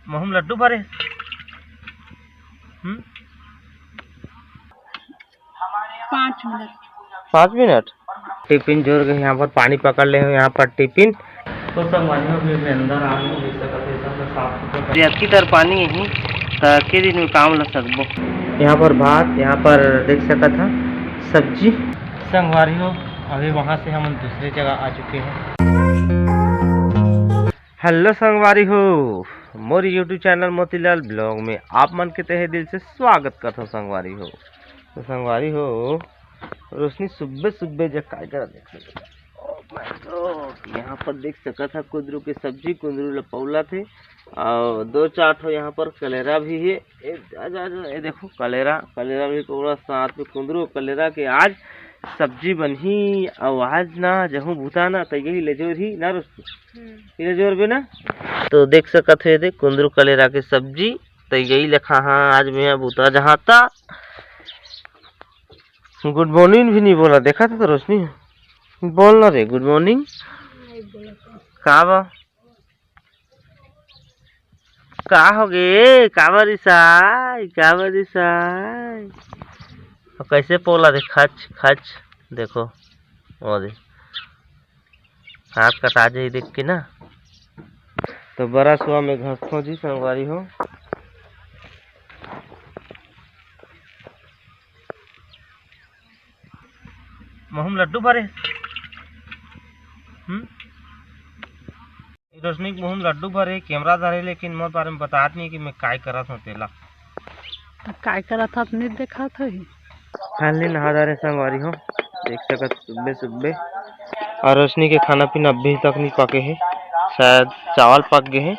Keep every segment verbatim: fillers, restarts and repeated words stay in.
महूं लड्डू भरे। हम्म। पाँच मिनट। पाँच मिनट। टिफिन जोर के यहाँ पर पानी पकड़ ले हो, यहाँ पर टिफिन। तो संगवारी हो, अभी मैं अंदर आ गया हूँ, देख सकत हो, सब साफ सुथरा। अतकी तर पानी ही, त के दिन में काम ला सकबो। यहाँ पर भात, यहाँ पर देख सकत हा सब्जी। संगवारी हो, अभी वहाँ से हम दूसरे जगह आ चुके हैं। हेलो संगवारी हो, मोर YouTube चैनल मोतीलाल ब्लॉग में आप मन के तहे दिल से स्वागत करथों संगवारी हो। तो संगवारी हो, रोशनी सुबह सुबह जग काय करा देख सकत हो। Oh my God, यहाँ पर देख सकत हा कुंदरू के सब्जी, कुंदरू ला पौला थे। और दो चार ठो यहाँ पर कलेरा भी है। ए, जा, जा, जा, ये देखो कलेरा, कलेरा भी पौला, साथ में कुंदरू कलेरा के आज सब्जी बनही। और आज ना जहूँ भूता ना तैयही ले जोर ही ना रोशनी। हम्म। ये ले जोर बे ना। तो देख सकत हो, ये देख कुंदरू कलेरा के सब्जी तैयही लेखा। हाँ, आज मैं भूता जहाँ ता। गुड मॉर्निंग भी नहीं बोला, देखा था तो रोशनी। बोल ना रे, गुड मॉर्निंग। नहीं बोला तो। का बा? का हो गे? काबर रिसाय? काबर रिसाय? और कैसे पोला दे? खच, खच। देखो, वो दे। हाथ कटा जाही देख के ना। तो बरा सुआ में घसथों जी संगवारी हो। महूं लड्डू भरे। हम्म। रोशनी के मुँह में लड्डू भरे, कैमरा धरे, लेकिन मोर बारे में बतात नहीं कि मैं काय करत हूँ तेला। काय करत हस, नहीं देखत हई। Finally नहा डारे संगवारी हो, देख सकत सुबह सुबह। और रोशनी के खाना पीना अभी तक नहीं पके है, शायद चावल पक गए हैं।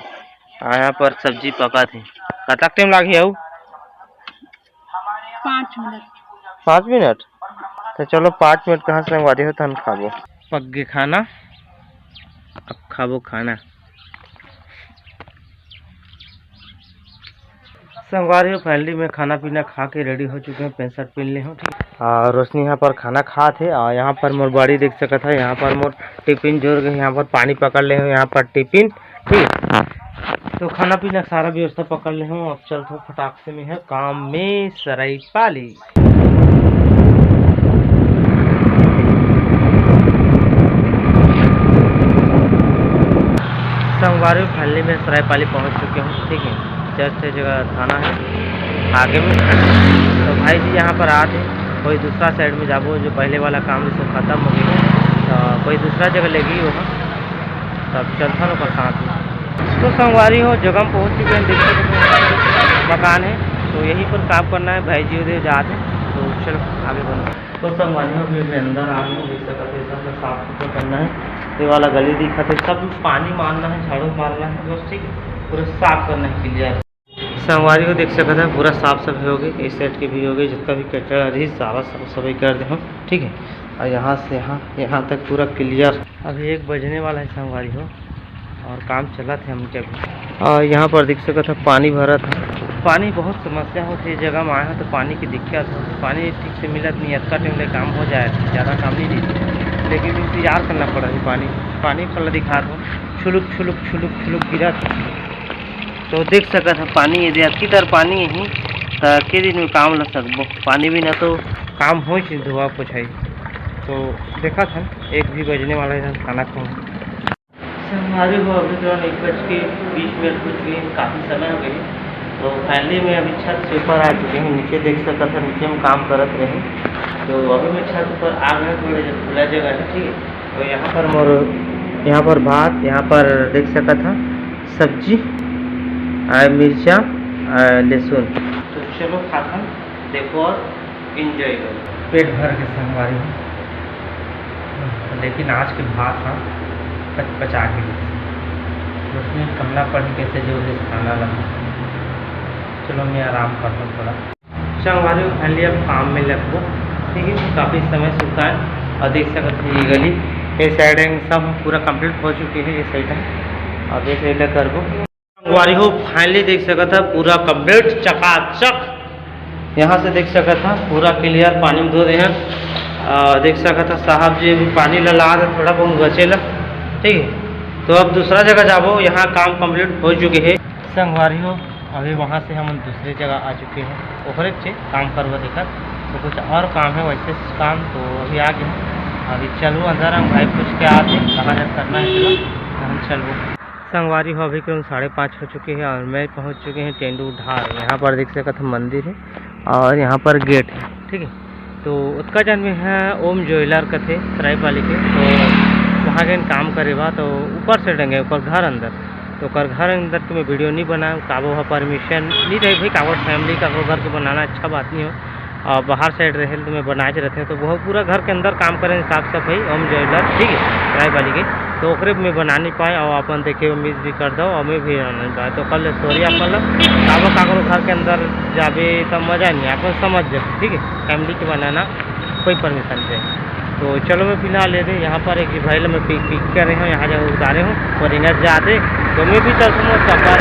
और यहाँ पर सब्जी पका थे। कतक टाइम लागे आऊ? पाँच मिनट। पाँच मिनट? तो चलो, पाँच मिनट कहाँ से संगवारी हो, तहन खाबो। पक गे खाना, अब खाबो खाना। संगवारी हो, finally मैं खाना पीना खा के ready हो चुके हूँ, pant shirt पहन ले हूँ, ठीक। और रोशनी यहाँ पर खाना खात हे, और यहाँ पर मोर बाड़ी देख सकत है, यहाँ पर मोर टिफिन जोर के यहाँ पर पानी पकड़ ले हूँ, यहाँ पर टिफिन, ठीक। तो खाना पीना सारा व्यवस्था पकड़ ले हूँ, अब चलथों फटाक से मैं ह काम में सराय पाली। संगवारी, finally मैं सराय पाली पहुँच चुके हूँ, ठीक है, just ये जगह थाना है आगे में। तो भाई जी यहाँ पर आत हे, कोई दूसरा side में जाबो, जो पहले वाला काम जैसे खत्म हो गया, तो कोई दूसरा जगह लेगी वहाँ। तब चलथन ओकर साथ में। तो संगवारी हो, जगह में पहुंच चुके हैं, देख सकते हो मकान है, तो यहीं पर काम करना है। भाई जी उधर जाते हैं, तो चलो आगे बढ़ो। तो संगवारी हो, अभी मैं अंदर आ गया हूँ, देख सकते हो, सब साफ सुथरा करना है। ये वाला गली दिखा थे, सब पानी मारना है, झाड़ू मारना है, बस ठीक है, पूरा साफ करना है, clear। संगवारी हो, देख सकत है, पूरा साफ सफाई हो गई, इस side के भी हो गई, जितना भी कचरा रही सारा साफ सफाई कर दे हम, ठीक है। और यहाँ से यहाँ, यहाँ तक पूरा clear। अभी एक बजने वाला है संगवारी हो, और काम चलत है हमके अभी। और यहाँ पर देख सकत है, पानी भरत है, पानी बहुत समस्या होती है, जगह में आए हैं तो पानी की दिक्कत हो, पानी ठीक से मिलत नहीं, अतका टाइम ले काम हो जाए, ज़्यादा काम नहीं देती, लेकिन इंतजार करना पड़ा है। पानी, पानी पहले दिखा दो, छुलुक छुलुक छुलुक छुलुक गिरत। तो देख सकत ह पानी, यदि अतकी तर पानी ही, त के दिन में काम ल सकबो? पानी बिना तो काम होइच नहीं, धोआ पोछाई। तो देखत हन, एक भी बजने वाला है, खाना खाऊँ। संगवारी हो, अभी तुरंत एक बज के बीस मिनट हो चुके हैं, काफ़ी समय हो गई। तो finally मैं अभी छत से ऊपर आ चुके हैं, नीचे देख सकत है, नीचे में काम करत रहे। तो अभी मैं छत ऊपर आ गए, थोड़े जब खुला जगह है, ठीक है। तो यहाँ पर मोर, यहाँ पर भात, यहाँ पर देख सकत है सब्जी, आ मिर्चा, आ लहसुन। तो चलो खाथन, देखो और enjoy करो। पेट भर के संगवारी हो, लेकिन आज के भात हा पच-, पचा के जैसे। उसमें कमला पढ़ कैसे जो है खाना लगा। चलो मैं आराम करता हूँ थोड़ा। संगवारी हो, finally अब काम में लगबो, ठीक है। काफ़ी समय से उतार और देख सकत हो ये गली, ये side है, सब पूरा complete हो चुके हैं, ये side है, अब ये side करबो। संगवारी हो, finally देख सकत है पूरा complete चकाचक। यहाँ से देख सकत है पूरा clear पानी में धो दे हैं। आ, देख सकत है साहब जी अभी पानी ला लात है, थोड़ा बहुत बचेला, ठीक है। तो अब दूसरा जगह जाबो, यहाँ काम complete हो चुके हैं। संगवारी हो, अभी वहाँ से हमन दूसरे जगह आ चुके हैं, ओकरे से काम करबो देखत, तो कुछ और काम है वैसे काम, तो अभी आ गए हैं। अभी चलबो अंदर, हम भाई पूछ के आते हैं, कहाँ तक करना है, चलो, हम चलबो। संगवारी हो, अभी करीब साढ़े पाँच हो चुके हैं और मैं पहुँच चुके हैं टेंडू ढार। यहाँ पर देख सकत हो मंदिर है और यहाँ पर गेट है, ठीक है। तो ओतका जन में है ओम ज्वेलर कथे सरायपाली के, तो वहाँ के काम करे बा, तो ऊपर से डंगे ओकर घर अंदर, तो ओकर घर अंदर के मैं वीडियो नहीं बनाए, काबो हा परमिशन नहीं रहे भाई, काबर फैमिली का घर के बनाना अच्छा बात नहीं हो, और बाहर साइड रहे तो मैं बनाए रहते, तो वो पूरा घर के अंदर काम करें साफ सफाई ओम ज्वेलर, ठीक है, सरायपाली के। तो ओकरे में बना नहीं पाए और अपन देखे मिस भी कर दो और मैं भी बना नहीं पाए, तो कल स्टोरी अपन ला काबो काकरो घर के अंदर जाबे तो मजा नहीं, अपन समझ जाए, ठीक है, फैमिली के बनाना कोई परमिशन दे। तो चलो मैं फिलहाल ये दे, यहाँ पर एक भाई ला मैं पिक पिक कर रहे हूँ, यहाँ जगह उतारे हूँ और इन्हें जाते, तो मैं भी चलता हूँ सफर।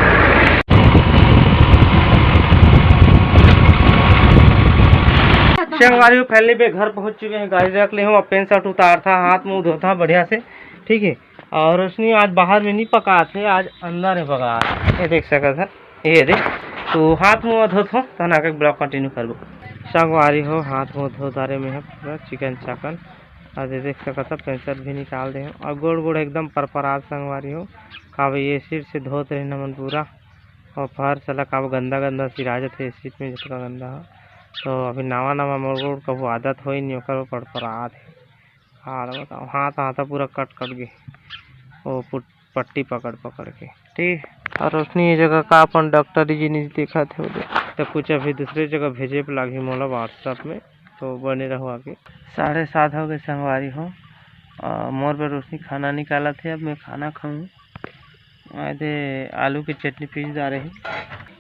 संगवारी हो, फैमिली पे घर पहुँच चुके हैं, गाड़ी रख ले हूँ, अब पैंट शर्ट उतार था, हाथ मुंह धोता बढ़िया से, ठीक है। और रोशनी आज बाहर में नहीं पका थे, आज अंदर में पका। ये देख सकत है, ये दे, तो हाथ मुंह धोत हो, तहन आके ब्लॉग कंटिन्यू करबो। संगवारी हो, हाथ मुंह धो डारे में है पूरा चिकन चाकन। आज ये देख सकत है, पैंट शर्ट भी निकाल दे हो और गोड़ गोड़ एकदम परपरात संगवारी हो। का भाई ये सिर से धोत रहे हमन पूरा, और फर्श ला का गंदा गंदा सिरा जथे सीट में जतका गंदा हो। तो अभी नवा नवा मोर गोड़ कभू आदत होई नहीं, ओकर परपरात है। हाल बताओ, हाथ हाथ पूरा कट कट गे, वो पुट-, पट्टी पकड़ पकड़ के, ठीक। और रोशनी ये जगह का अपन डॉक्टरी जिनिस देखत हे ओदे, तो कुछ अभी दूसरे जगह भेजे ला लागही मोला WhatsApp में, तो बने रहो आगे। साढ़े सात हो गए संगवारी हो, आ, मोर बर रोशनी खाना निकालत हे, अब मैं खाना खाऊं। आय दे, आलू के चटनी पीस डारे हे।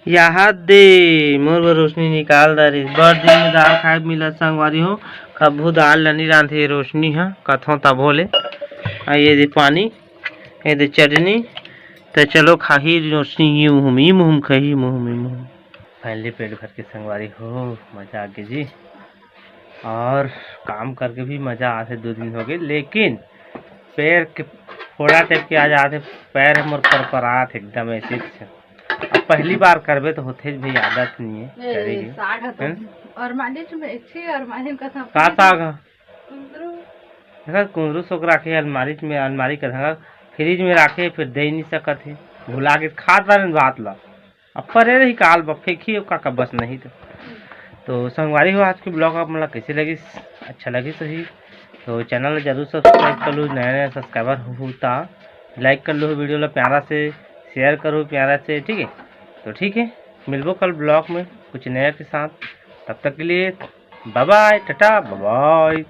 यहाँ दे, मोर बर रोशनी निकाल डारे। बड़ दिन में दाल खाए मिलत संगवारी हो, कभू दाल ल नी रांधे रोशनी ह, कथों तभो ले। आ ये दे पानी, ये दे चटनी, त चलो खाही रोशनी, ये मुहम, ये मुहम खाही, मुहम, ये मुहम। फाइनली पेट भर के संगवारी हो, मजा आ गई जी। और काम करके भी मजा आथे, दो दिन हो गए, लेकिन पैर के फोड़ा टाइप के आ जाथे, पैर मोर परपरात एकदम ऐसे से। अब पहली बार करबे तो होथे भाई, आदत नहीं है ए, करे के। साग ह तो हैं? और मालिश में अच्छी और मालिश का सब का साग ह? कुंदरू। देखा, कुंदरू सोक राखे अलमारी में, अलमारी का ढंगा फ्रिज में राखे, फिर दे नहीं सकत है, भुला के खा तारन बात ला। अब परे रही काल बा, फेंकी का, का बस नहीं तो। तो संगवारी हो, आज के ब्लॉग आप मन ला कैसे लगिस? अच्छा लगिस सही तो चैनल ला जरूर सब्सक्राइब कर लो, नया नया सब्सक्राइबर हो, हो ता लाइक कर लो वीडियो ला प्यारा से, शेयर करो प्यारा से, ठीक है। तो ठीक है, मिलबो कल ब्लॉग में कुछ नया के साथ, तब तक के लिए बाय बाय, टाटा, बाय बाय।